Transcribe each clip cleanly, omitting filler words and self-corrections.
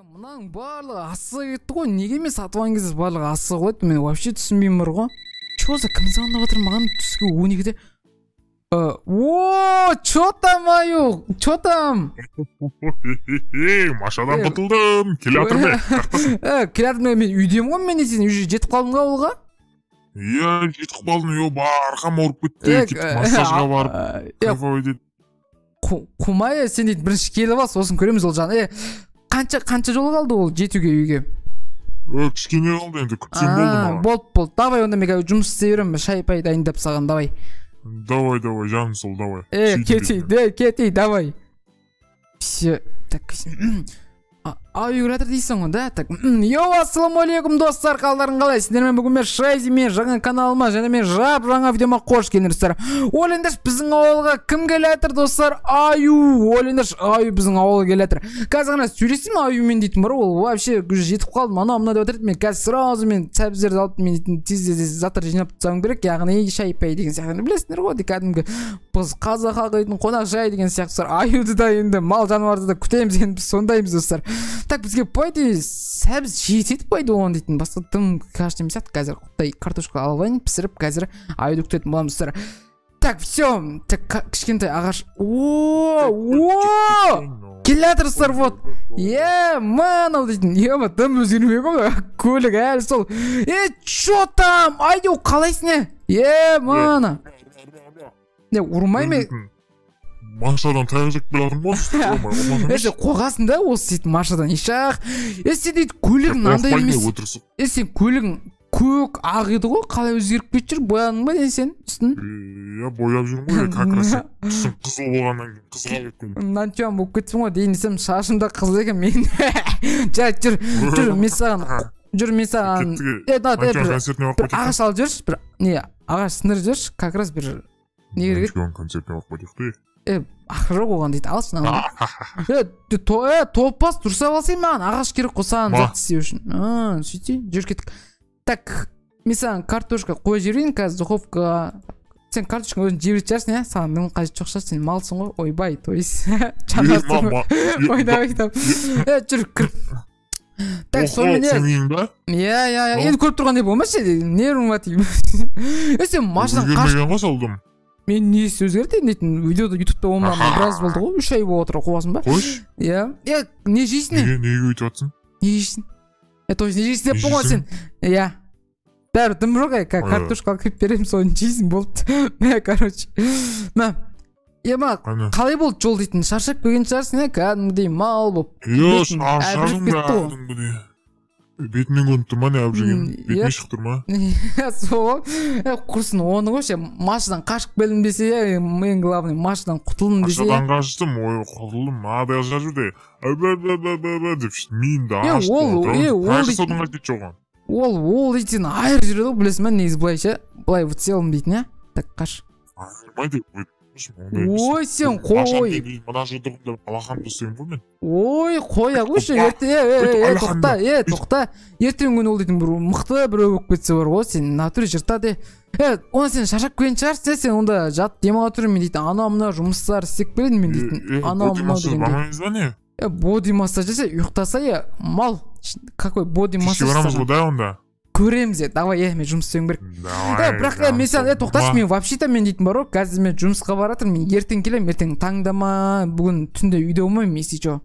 Мынаның барлығы асыға кетті ғой. Неге мен сатып алған кезде барлығы асыға қойды? Мен вообще түсінбеймін бар ғой. Чё за, кім звондап жатыр маған түскі 12-де? О, чё там, аю? Чё там? Машадан құтылдым. Келе жатырмын бе? Келе жатырмын, мен үйдемін ғой, мен сен уже жетіп қалдың ғой ауылға? Иә, жетіп қалдым, е, арқам ауырып кетті. Кетіп массажға барып, кайфовать етіп. Қумай, сен дейді бірінші келіп ал, сосын көреміз ол жағын. Қанша жол қалды ол жетуге үйге? Кішкене қалды енді, күтсем болды маған. Болды, болды. Давай онда мен қазір жұмыс істей беремін, шай пай дайындап саған, давай. Давай, давай, жаным сол, давай. Кетей, кетей, давай. Все, так. Аю келе жатыр дейсің ғой, да? Так, йоу, ассалаумағалейкум, достар, қалдарың қалай? Сіздермен бүгін мен Шайзи, мен жаңа каналыма және мен жап жаңа видеома қош келдіңдер, достар. Ойлаңдаршы, біздің ауылға кім келе жатыр, достар? Аю. Ойлаңдаршы, аю біздің ауылға келе жатыр. Қазір ғана сөйлестім аюмен дейтін бар, ол вообще уже жетіп қалдым, анау мынау деп жатыр еді. Мен қазір сразу мен сәбіздерді алып, мен дейтін тез тез заттар жинап тастауым керек, яғни шай пай деген сияқты. Білесіңдер ғой, кәдімгі біз қазақ халқы дейтін қонақ жай деген сияқты, достар. Аюды да енді мал жануарды да күтеміз енді, біз сондаймыз, достар. Так, бізге по идее сәбіз жетеді по идее оған дейтін, басқа дым қажет емес сияқты. Қазір құттай картошка алып алайын, пісіріп қазір аюды күтетін боламыз, достар. Так, все, так, кішкентай ағаш. О, о, келе жатыр, достар, вот. Е, мынау дейтін, ема, дым өзгермей ғой, көлік әлі сол. Е, чё там, аю, қалайсың, е? Е, мына. Не, ұрмай ма? Машадан таяқ жеп келе жатырмын ғой. Е, сен қорқасың да осы дейтін машадан, ишақ. Е, сен дейді көлігің мынандай емес. Е, сен көлігің көк, ақ еді ғой, қалай өзгеріп кетіп жүр? Боядың ба сен үстін? Иә, бояп жүрмін ғой, как раз түсім қызыл болғаннан кейін қызға кеткен. Мынаншам болып кетсің ғой дейін десем, шашым да қызыл екен мен. Жай, жүр, жүр, мен саған, жүр, мен саған. Е, да, бір ағаш алып жүрші, бір не, ағаш сындырып жүрші, как раз бір не керек еді. Концертіне барып қайтайық те. Ақша жоқ оған дейді, алшы мынаны. Топас, дұрыстап алсай маған, ағаш керек қой саған зат істеу үшін. Сөйтсей, жүр кеттік. Так, мен саған картошка қойып жіберейін қазір духовкаға. Сен картошканы өзің жей беретін шығарсың, иә? Саған дым қажет жоқ шығар, сен малсың ғой. Ойбай, то есть жанарсың ғой. Ойнап айтам. Жүр, кір. Так, сонымен не? Иә, иә, иә. Енді көріп тұрғандай болмашы, нервім ба деймін. Сен машинадан қаш. Өзгермеген ғой сол дым. Мен несі өзгерді енді дейтін, видеода ютубта болмағанына біраз болды ғой, 3 ай болып отыр, қуасың ба? Қойшы. Иә. Е, не жейсің? Неге өйтіп жатсың? Не жейсің? То есть не жейсің деп болған сен? Иә. Бәрі дым жоқ, картошка алып келіп беремін, соны жейсің болды. Мә, короче. Мә. Е, ма, қалай болды жол дейтін? Шаршап келген шығарсың, кәдімгідей мал болып. Е, шаршадым кәдімгідей. Бетімнен көрініп тұр ма, не әбжіген? Бетіме шығып тұр ма? Сол. Құрсын, оны қойшы, машинадан қашып келдім десе, ең главный, машинадан құтылдым десе. Машинадан қаштым, ой, құтылдым, мынадай қашып жүрді. Әб-әб-әб-әб деп миымды ашты. Қашты қажеті жоқ оған. Ол дейтін айыр жүреді ғой, білесің ба, негізі былайша, былай в целом дейтін, так, қаш. Айырмайды, Ой, сен қой. Мына жұдырығымды алақанымды ұстаймын ғой мен. Ой, қоя қойшы, ерте, тоқта, тоқта. Ертеңгі күні ол дейтін бір мықты біреу болып кетсе бар ғой, сен натуре жыртады. Оны сен шаршап келген шығарсың, сен онда жат демала тұр мен дейтін, анау мынау жұмыстар істеп келедім мен дейтін, анау мынау дегенде. Боди массаж десе, ұйықтаса, мал, какой боди массаж. Кешке барамыз ғой да онда? Көреміз, давай, мен жұмыс істеуім керек. Бірақ мен саған, тоқташы, мен вообще-то мен дейтін бар ғой, қазір мен жұмысқа баратырмын, мен ертең келемін, ертең таңда ма, бүгін түнде үйде болмаймын, если чё.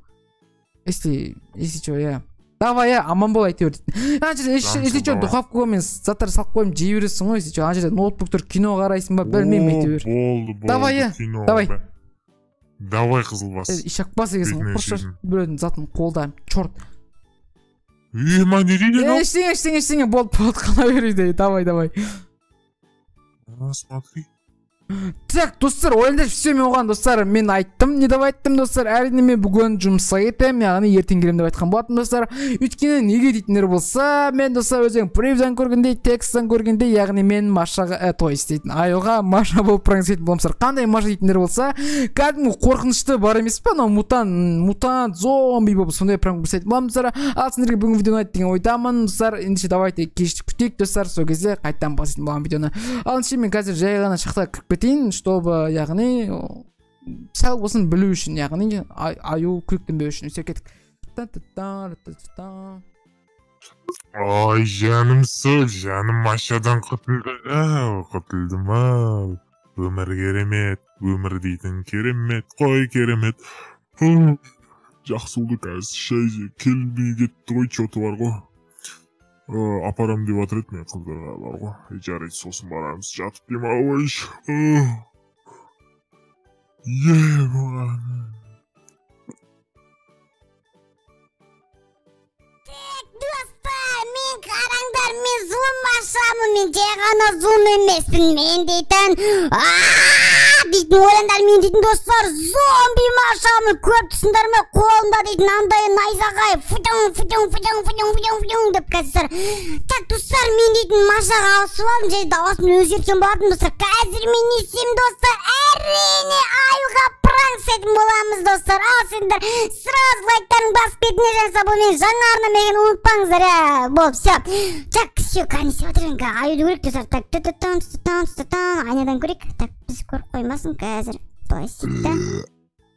Если чё, иә. Давай, аман бол әйтеуір дейтін. Ана жерде, если чё, духовкаға мен заттар салып қойып жей бересің ғой, если чё. Ана жерде ноутбук тұр, кино қарайсың ба, білмеймін әйтеуір. Болды, болды. Давай, давай. Давай, қызылбас. Ишакбас екенсің ғой, құршы, біреудің затын қолда, чёрт. Ема, не дейді мынау? Ештеңе, ештеңе, ештеңе, болды, болды, қала бер үйде, давай, давай. Смотри. Так, достар, ойлаңдаршы, все, мен оған, достар, мен айттым, не деп айттым, достар, әрине мен бүгін жұмысқа кетемін, яғни ертең келемін деп айтқан болатынмын, достар. Өйткені неге дейтіндер болса, мен, достар, өзің превьюдан көргендей, тексттен көргендей, яғни мен Машаға, то есть дейтін, аюға Маша болып пранк істейтін боламын, достар. Қандай Маша дейтіндер болса, кәдімгі қорқынышты бар емес пе, анау мутант, зомби болып сондай пранк істейтін боламын, достар. Ал сендерге бүгінгі видео ұнайды деген ойдамын, достар. Ендеше давайте кешті күтейік, достар, сол кезде қайтадан бастайтын боламын видеоны. Ал ендеше мен қазір жай ғана шахтаға кіріп кетейін, чтобы, яғни, сәл болсын білу үшін, яғни аю күліктенбеу үшін. Все, кеттік. Ай, жаным сол, жаным Машадан құтылды. Ау, құтылдым ау. Өмір керемет, өмір дейтін керемет қой, керемет. Жақсы болды қазір шай келмей кетті ғой, чё-то бар ғой. Апарам деп жатыр еді мен қыздарға бар ғой. Жарайды, сосын барамыз, жатып демалайыншы. Е, маған. Достар, мен қараңдар, мен зум ашамын, мен жай ғана зум емеспін, мен дейтін дейтін ойлаңдар, мен дейтін достар, зомби ашамын, көріп тұрсыңдар ма, қолымда дейтін андай найзағай, футың, футың, футың, футың, футың, футың деп қазір. Так, достар, мен дейтін Машаға ауысып алдым, және дауысын өзгерткен болатынмын, достар. Қазір мен не істеймін, достар? Әрине, аюға пранк істейтін боламыз, достар. Ал сендер сразу лайктарын басып кетіңдер, және бұл менің жаңа арнам екенін ұмытпаңыздар. Болды, все. Так, все, кәне істеп жатыр екен, аюды көрейік, достар. Так, ту-ту-тун, ту-тун, ту-тун, айнадан көрейік. Так, біз көріп қоймасын қазір. Былай істейік та.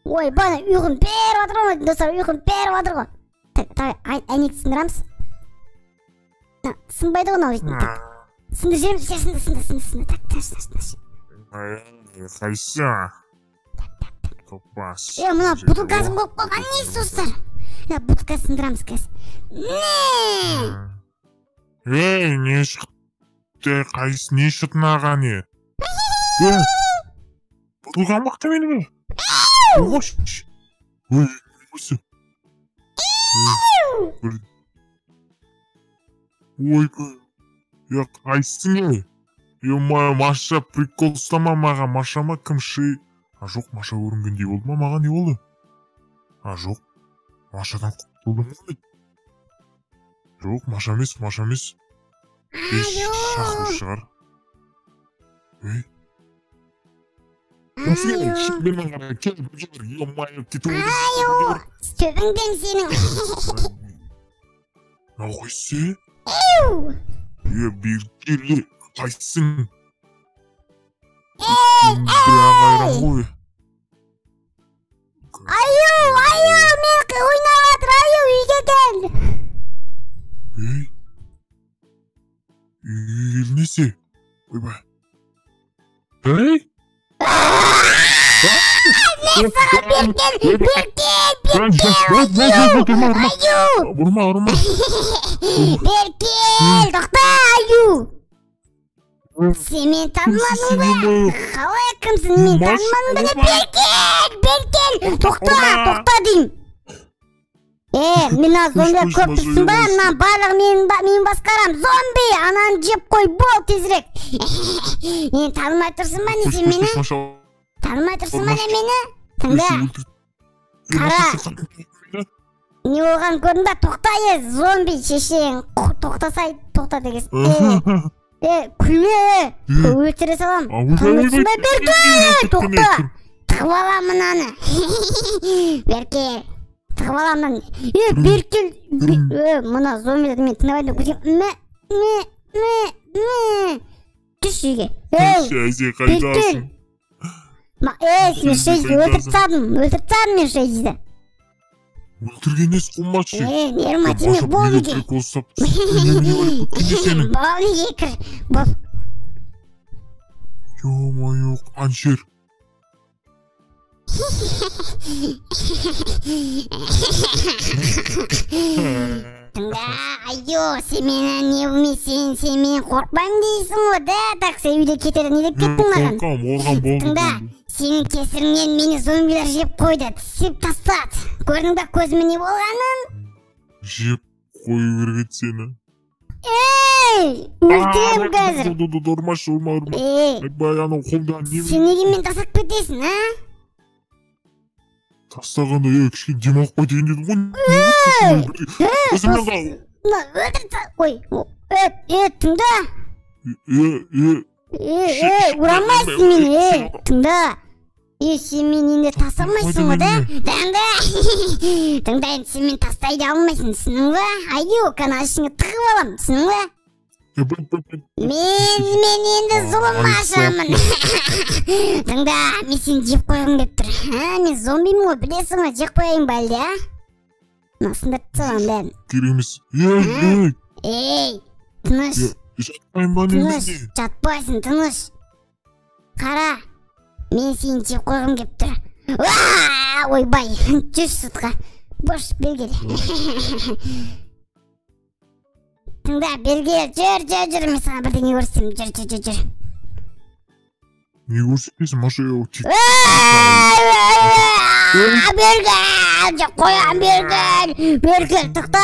Ой, бана ұйқым беріп жатыр ғой, достар, ұйқым беріп жатыр ғой. Так, давай, әйнекті сындырамыз. Сынбайды ғой мынау дейтін. Так, сындырып жібереміз. Все, сынды, сынды, сынды, сынды. Так, таш, таш, таш. Қайсы? Топас. Е, мына бутылкасын қойып қойған несі, достар? Мына бутылкасын сындырамыз қазір. Не? Ей, не шықты? Қайсы не шықты мынаған не? Е, бутылкам бақты менің. Ой, ой, ой, е, қайсы не? Е, Маша, прикол ұстама маған. Маша ма, кім ши? А жоқ, Маша көрінгендей болды ма? Маған не болды? А жоқ, Машадан құтылдым ғой. Жоқ, Маша емес, Маша емес. Ей, шақыру шығар. Ей. Аю. Төбеңден сенің. Мынау қайсы? Е, бері кел, қайсың? Ей, ей! Ей! Аю, аю, мен ойнап жатыр, аю, үйге кел. Ей. Үйге кел несі? Ойбай. Ей! Мен саған бері кел, бері кел, бері кел, аю! Аю! Ұрма, ұрма. Бері кел, тоқта, аю! Сен мені танымадың ба? Қалай кімсің, мен танымадың ба? Бері кел, бері кел, тоқта, тоқта деймін. Е, мына зомби көріп тұрсың ба? Мына барлығы мен басқарам. Зомби, ананы жеп қой, бол тезірек. Мен танымай тұрсың ба, не сен мені? Танымай тұрсың ба, не мені? Тыңда. Қара. Не болғанын көрдің ба? Тоқта, е, зомби шешең. Тоқтасай, тоқта дегенсің. Е, күлме, өлтіре салам. Танымай ба? Бері кел, тоқта. Тығып алам мынаны. Бері кел. Тығып алам мынаны. Е, бері кел. Е, мына зомбилерді мен тыңдамайтын. Мә, мә, мә, мә. Түс үйге. Ей, бері кел. Е, сен Шейзді өлтіріп тастадым. Өлтіріп тастадым мен Шейзді. Өлтірген ес қылмашы. Е, нервыма тиме, бол үйге. Бол үйге кір, бол. Ё-моё, қаншер. Тыңда, аю, сен мені не білмейсің, сен менен қорықпаймын дейсің ғой, да? Так, сен үйде кетеді, не деп кеттің маған? Қорқам, қорқам, болды. Тыңда, сенің кесіріңнен мені зомбилер жеп қойды, тістеп тастады. Көрдің бе көзіме не болғанын? Жеп қою керек еді сені. Ей, өлтірем қазір. Ұрмашы, ұрма, ұрма. Ей, Айбай, анау қолдан не сен неге мені тастап кетесің, а? Тастағанда, е, кішкене демалып қой деген дедім ғой. Мына өлтіріп, ой, е, тыңда. Е, е. Е, ұрамайсың мені, е, тыңда. Е, сен мені енді тастамайсың ғой, да? Тыңда. Тыңда, енді сен мені тастай да алмайсың, түсіндің ба? Аю, қана ішіңе тығып алам, түсіндің ба? Мен енді зұлым ашамын. Тыңда, мен сені жеп қойғым келіп тұр. А, мен зомбимін ғой, білесің ғой, жеп қояйын ба әлде, а? Мына сындырып тастаған бәрін. Керек емес. Ей, ей. Ей, тыныш. Жатпаймын ба Тыныш, жатпайсың, тыныш. Қара, мен сені жеп қойғым келіп тұр. Ойбай, жүрші сыртқа. Бош, бері кел. Тыңда, бері кел, жүр, жүр, жүр, мен саған бірдеңе көрсетемін, жүр, жүр, жүр, жүр. Не көрсетесің, Маша? Бері кел, жеп қоямын, бері кел, бері кел, тоқта.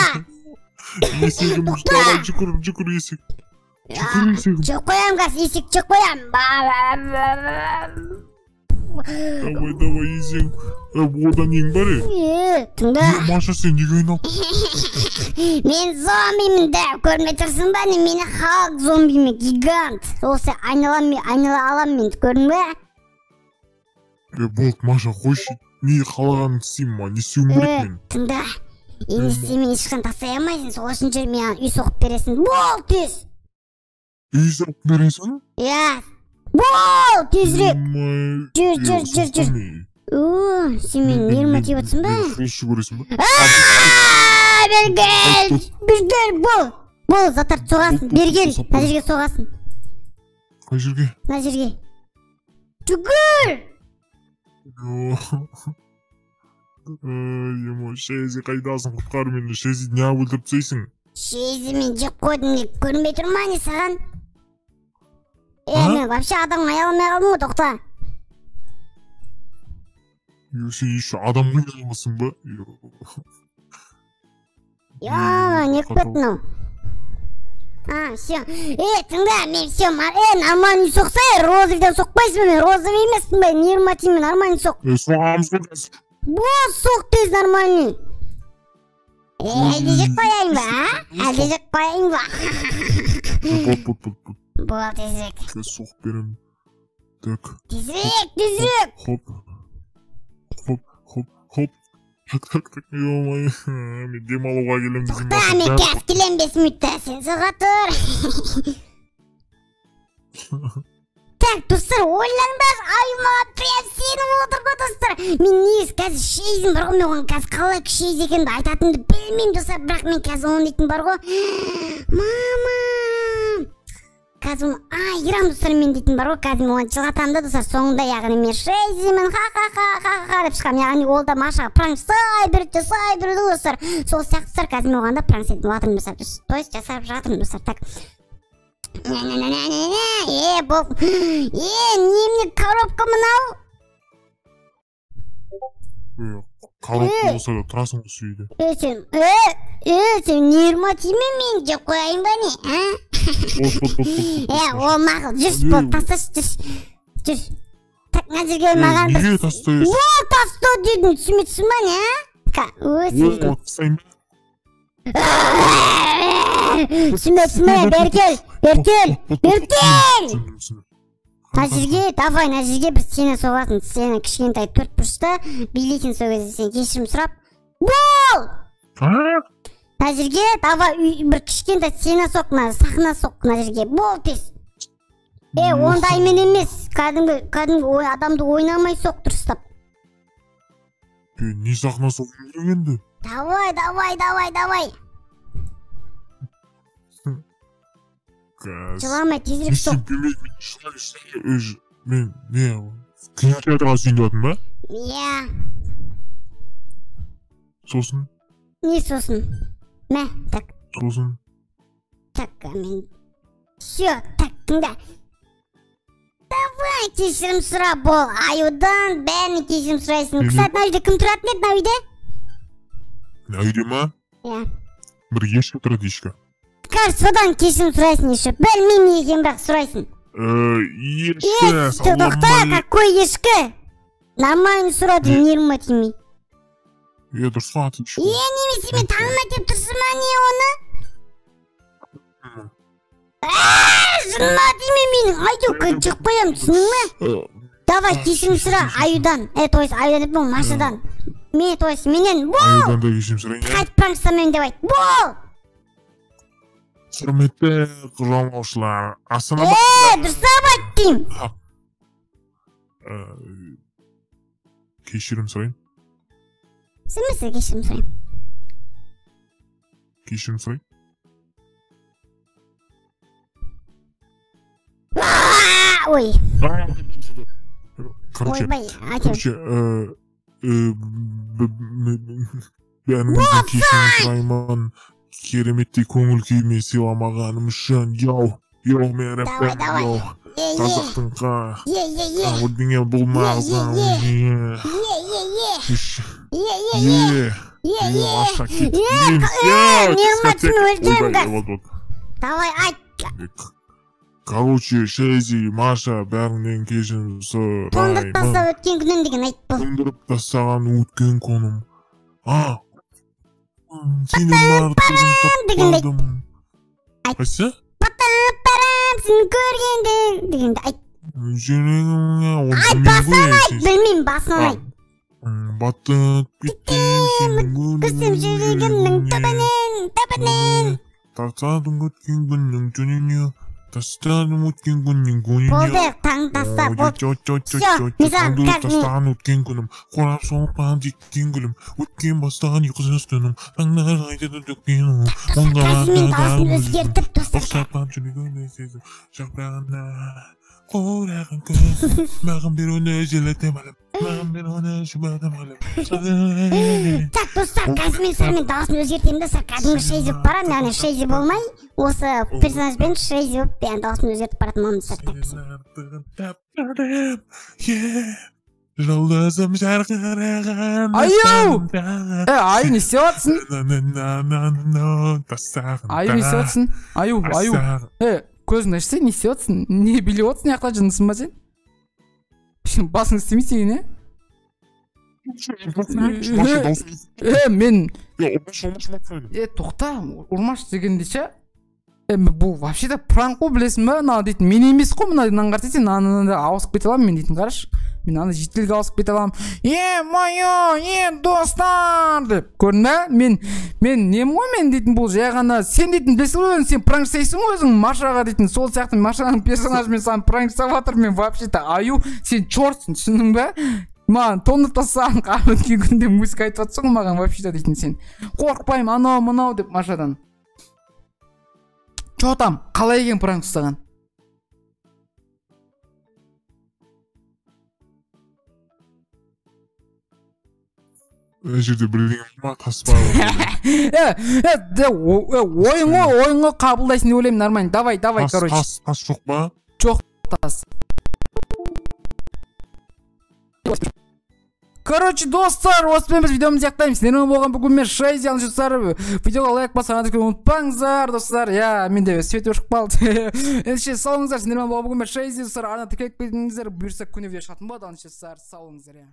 Есегім, давай, жүгір, жүгір, есек. Жүгір, есегім. Жеп қоямын қазір, есек, жеп қоямын. Давай, давай, есегім. Одан нең бар, е? Тыңда. Маша, сен неге айналып? Мен зомбимін да, көрмей тұрсың ба? Мені Халк зомбимін, гигант. Осы айналам, айнала алам мен, көрдің бе? Болды, Маша, қойшы. Не қалағаныңды істеймін, ма? Не істеуім керек мен? Тыңда. Енді сен мені ешқашан тастай алмайсың, сол үшін жүр, маған үй соғып бересің. Бол, тез. Үй соғып бересің? Иә. Бол, тезірек. Жүр, жүр, жүр, жүр. О, сен менің нервыма тиіп отырсың ба? Қылыш жүгіресің ба? Бері кел, бері кел, бол. Бол, заттарды соғасың, бері кел, мына жерге соғасың. Қай жерге? Мына жерге. Жүгір! Емо, Шези, қайдасың, құтқар мені, Шези, неғып өлтіріп тастайсың? Шези, мен жеп қойдым, не көрінбей тұр ма не саған? Мен вообще адамға аяламай қалдым ғой, тоқта. Сен еще адамға айналамасың ба? Я, не қылып кеттің ау? А, все. Тыңда, мен все, нормальный соқса, розовыйдан соқпайсың ба, мен розовый емеспін ба, нервыма тиме, нормальный соқ. Соғамыз ғой қазір. Бол, соқ тез нормальный. Әлде жеп қояйын ба, а? Әлде жеп қояйын ба? Бол, бол, бол, бол. Бол, тезірек. Қазір соғып беремін. Так. Тезірек, тезірек. Хоп. Хоп, хоп, хоп. Так, так, так, ё-моё, мен демалуға келемін. Тоқта, мен қазір келемін 5 минутта, сен соға тұр. Так, достар, ойлаңдар, аю маған прям сеніп отыр ғой, достар. Мен негізі қазір Шейзім бар ғой, мен оған қазір қалай Шейз екенімді айтатынымды білмеймін, достар, бірақ мен қазір оны дейтін бар ғой. Мама! Қазір оны айырам, достар, мен дейтін бар ғой, қазір мен оған жылатамын да, достар, соңында, яғни мен Шейзімін, ха-ха-ха-ха-ха деп шығамын, яғни ол да Машаға пранк жасай береді, жасай береді, достар. Сол сияқты, достар, қазір мен оған да пранк жасайтын жатырмын, достар, то есть жасап жатырмын, достар. Так. Не-не-не-не-не, бұл, немене коробка мынау? Коробка болса да тұрасың ғой сол үйде. Сен, сен нервыма тиме, мен жеп қояйын ба не, а? Ол мақұл, жүрші, бол, тасташы, жүрші, жүр. Так, мына жерге маған бір... Неге тастайсың? Бол, таста дедім, түсінбей тұрсың ба не, а? О, тастайын ба? Түсінбе, түсінбе, бері кел, бері кел, бері кел! Мына жерге, давай, мына жерге бір сені соғасың, сені кішкентай төрт бұрышта билейтін, сол кезде сен кешірім сұрап, бол! Мына жерге, давай, бір кішкентай сені соқ, мына сахна соқ, мына жерге, бол тез. Ондаймен емес, кәдімгі адамды ойнамай соқ дұрыстап. Не сахна соққың керек енді? Давай, давай, давай, давай. Жыламай, тезірек соқ. Мен, не, кинотеатрға түсейін деп жатырмын ба? Иә. Сосын? Не сосын? Мә, так. Сосын? Так, мен... Все, так, тыңда. Давай, кешірім сұра, бол. Аюдан бәрін кешірім сұрайсың. Кстати, мына үйде кім тұратын еді, мына үйде? Мына үйде ма? Иә. Бір ешкі тұрады, ешкі. Кажется, содан кешірім сұрайсың еще. Білмеймін не екенін, бірақ сұрайсың. Ешкі, тоқта, какой ешкі? Нормально сұра деймін, нервыма тимей. Дұрыс қой, аты ешкі. Немесе мен танымай деп тұрсың ба не оны? Жыныма тиме менің, аю, жеп қоямын, түсіндің ме? Давай, кешірім сұра, аюдан. То есть, аюдан деп, Машадан. Мен, то есть, менен, бол! Аюдан да кешірім сұрайын, иә? Қайтып пранк жасамаймын деп айт, бол! Құрметті жолаушылар, Астана Дұрыстап айт деймін. Кешірім сұрайын. Смысл кешірім сұрайын? Кешірім сұрай. Ой. Короче, короче, бәріңізден кешірім сұраймын. Кереметтей көңіл күйіме сыйламағаным үшін. Йоу, йоу, мен рэппер, йоу. Қазақтың қа. Бірдеңе болмағызға. Е, Маша, кет. Давай, айт. Короче, Шези, Маша, бәріңнен кешірім сұраймын. Тондырып таста өткен күнім деген айт бұл. Тондырып тастаған өткен күнім. А, сенен артығын таппадым. Қайсы? Батып-барам, сені көргенде дегенді айт. Жүрегімге Айт, басынан айт, білмеймін, басынан айт. Батып кеттім сенің Көрсем жүрегімнің түбінен, түбінен. Тастадым өткен күннің түніне. Тастадым өткен күннің күніне. Болды, таң таста, болды. Всё, мен саған қазір Тастаған өткен күнім, қорап соққан жеткен гүлім, өткен бастаған ұйқысыз түнім, таңдар айтады төккен. Қазір мен дауысын өзгертіп, достар. Ұқсап жүрегімді сезім, жапырағында қораған күн, маған бер оны желетем әлем, маған бер оны жұбатам әлем. Так, достар, қазір мен саған дауысын өзгертемін да, кәдімгі Шези болып барамын, яғни Шези болмай, осы персонажбен Шези болып, яғни дауысын өзгертіп баратын боламын, достар. Жұлдызым жарқыраған. Аю! Аю, не істеп жатсың? Аю, не істеп жатсың? Аю, аю. Көзіңді ашсай, не істеп жатсың? Не билеп отырсың, яқта жындысың ба сен? Басың істемейді сенің, не? Мен... Тоқта, ұрмашы дегенде ше? Бұл вообще-то пранк қой, білесің ба? Мынау дейтін мен емес қой, мына мынаны қарасай сен, мынаны ауысып кете аламын мен дейтін, қарашы. Мен аны жетілге ауысып кете аламын. Мое, достар деп. Көрдің ба? Мен нем ғой мен дейтін, бұл жай ғана сен дейтін білесің ғой, сен пранк жасайсың ғой өзің Машаға дейтін, сол сияқты Машаның персонажымен саған пранк жасап жатыр мен вообще-то аю, сен чортсың, түсіндің ба? Маған тондырып тастаған өткен күнде музыка айтып жатсың ғой маған вообще-то дейтін сен. Қорықпаймын, анау мынау деп Машадан. Чо там, қалай екен пранк ұстаған? Жерде бірдеңе ма, тас па? Ойын ғой, ойын ғой, қабылдайсың деп ойлаймын, нормально. Давай, давай, короче. Тас жоқ па? Жоқ, тас. Короче, достар, осымен біз видеомызды аяқтаймыз. Сіздермен болған бүгін мен Шези, достар, видеоға лайк басуды ұмытпаңыздар, достар. Я, менде свет өшіп қалды. Ендеше сау болыңыздар. Сіздермен болған бүгін мен Шези, достар. Арна тіркеліп кетіңіздер. Бұйырса күні видео шығатын болады. Ендеше достар, сау болыңыздар.